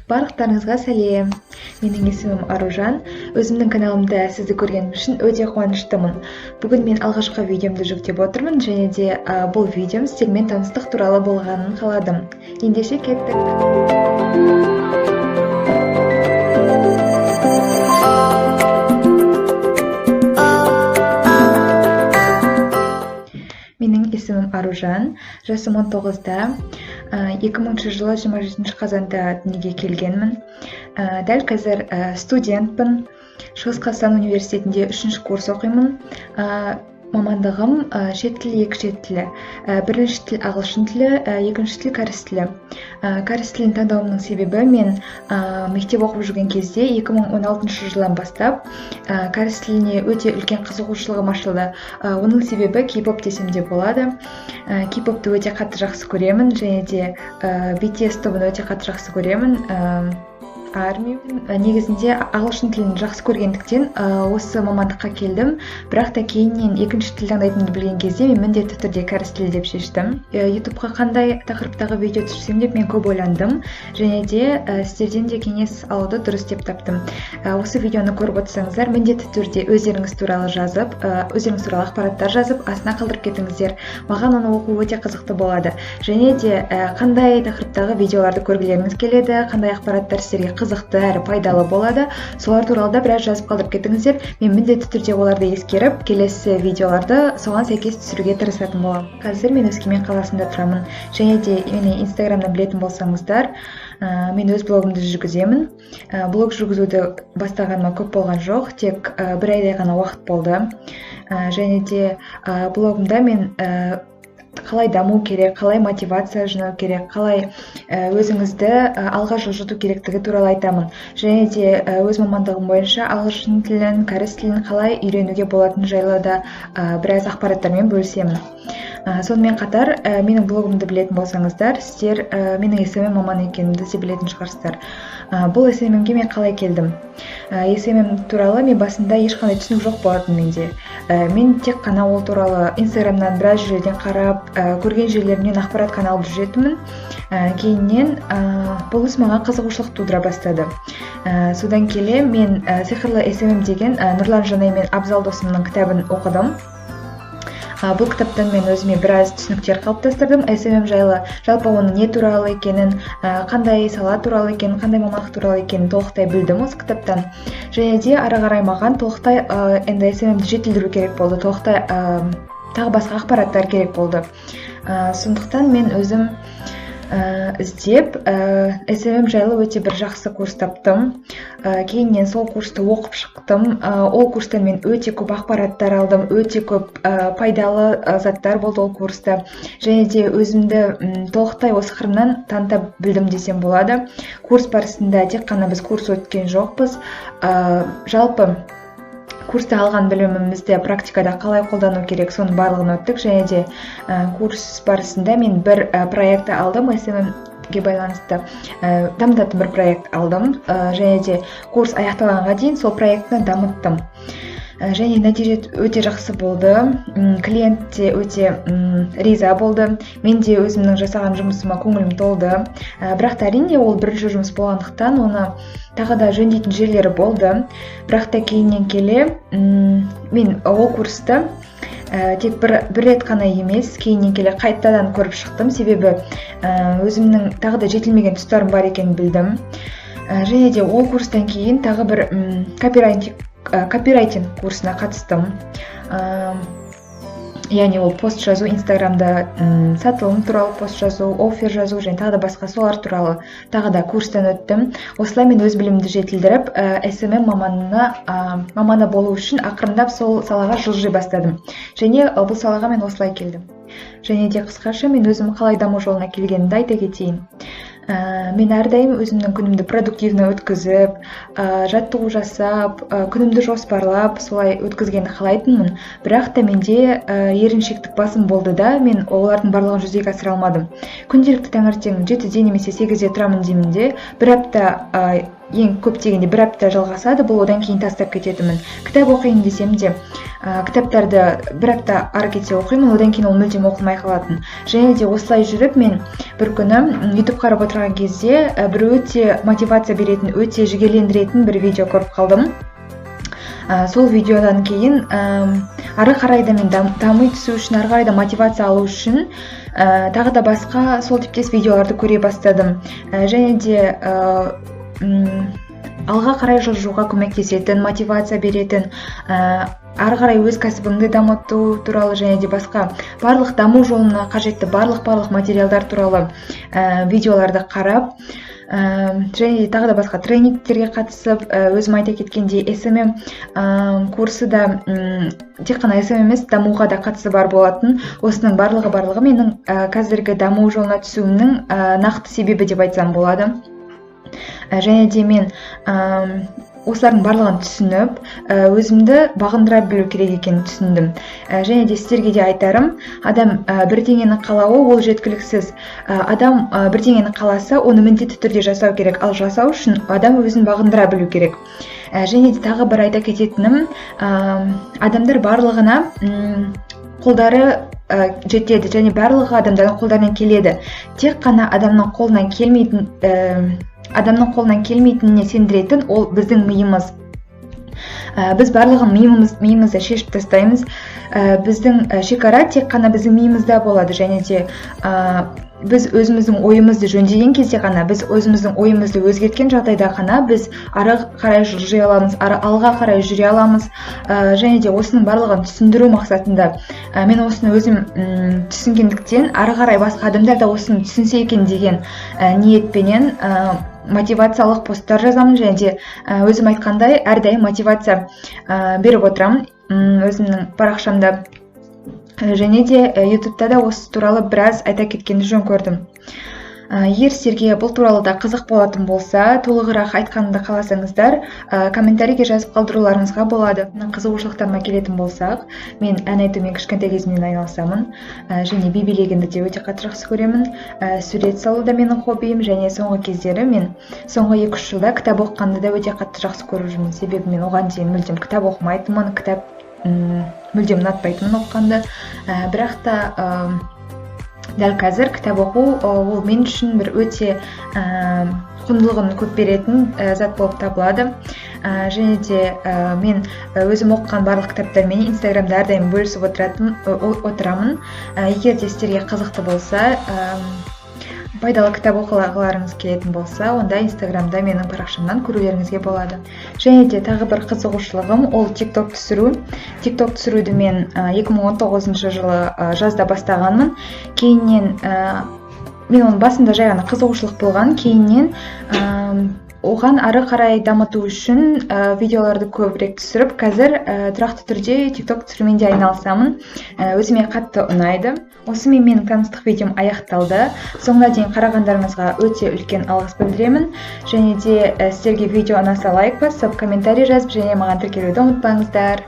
Барлықтарыңызға сәлем! Менің есімім Аружан. Өзімнің каналымда сізді көргенім үшін өте қуаныштымын. Бүгін мен алғашқы видеомды жүктеп отырмын және де бұл видеом сіздермен таныстық туралы болғанын қаладым. Ендеше кеттік. Менің есімім Аружан, жасым 19-да, 2000 жылы 27 қазанда дүниеге келгенмін. Дәл қазір студентпін. Шығыс Қазақстан университетінде 3 курс оқимын. Мамандығым шет тілі, екі шет тілі. Бірінші тіл ағылшын тілі, екінші тіл кәріс тілі. Кәріс тілін таңдауымның себебі мен мектеп оқып жүрген кезде 2016 жылдан бастап кәріс тіліне өте үлкен қызығушылығым ашылды. Оның себебі кей-поп десем де болады. Кей-попты өте қатты жақсы көремін және де BTS тобын өте қатты жақсы көремін. Армия. Негізінде ағылшын тілін жақсы көргендіктен осы мамандыққа келдім. Бірақ та кейіннен екінші тіл таңдайтынымды білген кезде мен міндетті түрде кәріс тілі деп шештім. Ютубқа қандай тақырыптағы видео түсірсем деп мен көп ойландым және де сіздерден де кеңес алуды дұрыс деп таптым. Осы видеоны көріп отырсаңыздар, міндетті түрде өздеріңіз туралы жазып, өздеріңіз туралы ақпараттар жазып, астына қалдырып кетіңіздер. Маған оны оқу өте қызықты болады. Және де қандай тақырыптағы видеоларды көргілеріңіз келеді, қандай ақпараттар сіздерге қызықты әрі пайдалы болады, солар туралы да біраз жазып қалдырып кетіңіздер. Мен міндетті түрде оларды ескеріп, келесі видеоларды соған сәйкес түсіруге тырысатын боламын. Қазір мен Өскемен қаласында тұрамын. Және де мені Инстаграмнан білетін болсаңыздар, мен өз блогымды жүргіземін. Блог жүргізуді бастағаныма көп болған жоқ, тек бір айдай ғана уақыт болды. Және де блогымда мен қалай даму керек, қалай мотивация жинау керек, қалай өзіңізді алға жылжыту керектігі туралы айтамын. Және де өз мамандығым бойынша ағылшын тілін, кәріс тілін қалай үйренуге болатыны жайлы да біраз ақпараттармен бөлісемін. Сонымен қатар, менің блогымды білетін болсаңыздар, сіздер менің SMM маманы екенімді де білетін шығарсыздар. Бұл SMM-ге мен қалай келдім? SMM туралы мен басында ешқандай түсінік жоқ болатын менде. Мен тек қана ол туралы Инстаграмнан біраз жерлерден қарап, көрген жерлерімнен ақпарат қана алып жүретінмін. Кейіннен бұл іс маған қызығушылық тудыра бастады. Содан келе мен «Сиқырлы SMM» деген Нұрлан Жанай мен Абзал досымның кітабын оқыдым. Бұл кітаптан мен өзіме біраз түсініктер қалыптастырдым SMM жайлы, жалпы оның не туралы екенін, қандай сала туралы екенін, қандай мамандық туралы екенін толықтай білдім осы кітаптан. Және де ары қарай маған толықтай енді SMM-ді жетілдіру керек болды, толықтай тағы басқа ақпараттар керек болды. Сондықтан мен өзім іздеп, SMM жайлы өте бір жақсы курс таптым. Кейіннен сол курсты оқып шықтым. Ол курстан мен өте көп ақпараттар алдым, өте көп пайдалы заттар болды ол курста. Және де өзімді толықтай осы қырымнан таныта білдім десем болады. Курс барысында тек қана біз курс өткен жоқпыз. Жалпы курста алған білімімізді практикада қалай қолдану керек, соның барлығын өттік. Және де курс барысында мен бір проектті алдым, SMM-ге байланысты дамытатын бір проект алдым. Және де курс аяқталғанға дейін сол проектіні дамыттым. Және нәтиже өте жақсы болды. Клиент те өте риза болды. Мен де өзімнің жасаған жұмысыма көңілім толды. Бірақ та әрине ол бірінші жұмыс болғандықтан оны тағы да жөндейтін жерлері болды. Бірақ та кейіннен келе мен ол курсты тек бір рет қана емес, кейіннен келе қайтадан көріп шықтым. Себебі өзімнің тағы да жетілмеген тұстарым бар екенін білдім. Және де ол курстан кейін тағы бір копирайтинг курсына қатыстым. Яғни ол пост жазу, Инстаграмда сатылым туралы пост жазу, оффер жазу және тағы да басқа солар туралы тағы да курстан өттім. Осылай мен өз білімімді жетілдіріп, SMM маманы болу үшін ақырындап сол салаға жылжи бастадым. Және бұл салаға мен осылай келдім. Және де қысқаша мен өзім қалай даму жолына келгенімді айта кетейін. Мен әрдайым өзімнің күнімді продуктивно өткізіп, жаттығу жасап, күнімді жоспарлап, солай өткізгенді қалайтынмын. Бірақ та менде еріншектік басым болды да, мен олардың барлығын жүзеге асыра алмадым. Күнделікті таңертең 7-де немесе 8-де тұрамын деймін де, бір апта Ең көп дегенде бір апта жалғасады бұл, одан кейін тастап кететінмін. Кітап оқиын десем де, кітаптарды бір апта ары кетсе оқимын, одан кейін ол мүлдем оқылмай қалатын. Және де осылай жүріп, мен бір күні Ютуб қарап отырған кезде бір өте мотивация беретін, өте жігерлендіретін бір видео көріп қалдым. Сол видеодан кейін ары қарай да мен дами түсу үшін, ары қарай да мотивация алу үшін тағы да басқа сол типтес видеоларды көре бастадым. Және де алға қарай жылжуға көмектесетін, мотивация беретін, ары қарай өз кәсібіңді дамыту туралы және де басқа барлық даму жолына қажетті барлық материалдар туралы видеоларды қарап, және де тағы да басқа тренингтерге қатысып, өзім айта кеткендей, СММ курсы да, тек қана СММ емес, дамуға да қатысы бар болатын. Осының барлығы менің қазіргі даму жолына түсуімнің нақты себебі деп айтсам болады. Және де мен осылардың барлығын түсініп, өзімді бағындыра білу керек екенін түсіндім. Және де сіздерге де айтарым: адам бірдеңені қалауы ол жеткіліксіз. Адам бірдеңені қаласа, оны міндетті түрде жасау керек, ал жасау үшін адам өзін бағындыра білу керек. Және де тағы бір айта кететінім, адамдар барлығына қолдары жетеді және барлығы адамдардың қолдарынан келеді. Тек қана адамның қолынан келмейтін, адамның қолынан келмейтініне сендіретін ол біздің миымыз. Біз барлығын миымызда шешіп тастаймыз. Біздің шекара тек қана біздің миымызда болады. Және де біз өзіміздің ойымызды жөндеген кезде ғана, біз өзіміздің ойымызды өзгерткен жағдайда ғана біз ары қарай жылжи аламыз, ары алға қарай жүре аламыз. Және де осының барлығын түсіндіру мақсатында, мен осыны өзім түсінгендіктен, ары қарай басқа адамдар да осыны түсінсе екен деген ниетпенен мотивациялық посттар жазамын. Және де өзім айтқандай, әрдайым мотивация беріп отырамын өзімнің парақшамда. Және де Ютубта да осы туралы біраз айта кеткенді жөн көрдім. Егер сіздерге бұл туралы да қызық болатын болса, толығырақ айтқанымды қаласаңыздар, комментарийге жазып қалдыруларыңызға болады. Қызығушылықтарыма келетін болсақ, мен ән айтумен кішкентай кезімнен айналысамын, және би билегенді де өте қатты жақсы көремін. Сурет салу да менің хоббиім. Және соңғы кездері мен соңғы 2-3 жылда кітап оқығанды да өте қатты жақсы көріп жүрмін, себебі мен оған дейін мүлдем кітап оқымайтынмын, кітап мүлдем ұнатпайтынмын оқығанды. Бірақ та дәл қазір кітап оқу ол мен үшін бір өте құндылығын көп беретін зат болып табылады. Және де мен өзім оқыған барлық кітаптармен Инстаграмда әрдайым бөлісіп отырамын. Егер де сіздерге қызықты болса, пайдалы кітап оқығыларыңыз келетін болса, онда Инстаграмда менің парақшамнан көрулеріңізге болады. Және де тағы бір қызығушылығым ол Тик Ток түсіру. Тик Ток түсіруді мен 2019 жылы жазда бастағанмын. Кейіннен мен оның басында жай ғана қызығушылық болған, кейіннен оған ары қарай дамыту үшін видеоларды көбірек түсіріп, қазір тұрақты түрде Тик Ток түсірумен де айналысамын. Өзіме қатты ұнайды. Осымен менің таныстық видеом аяқталды. Соңына дейін қарағандарыңызға өте үлкен алғыс білдіремін. Және де сіздерге видео ұнаса, лайк басып, комментарий жазып және маған тіркелуді ұмытпаңыздар.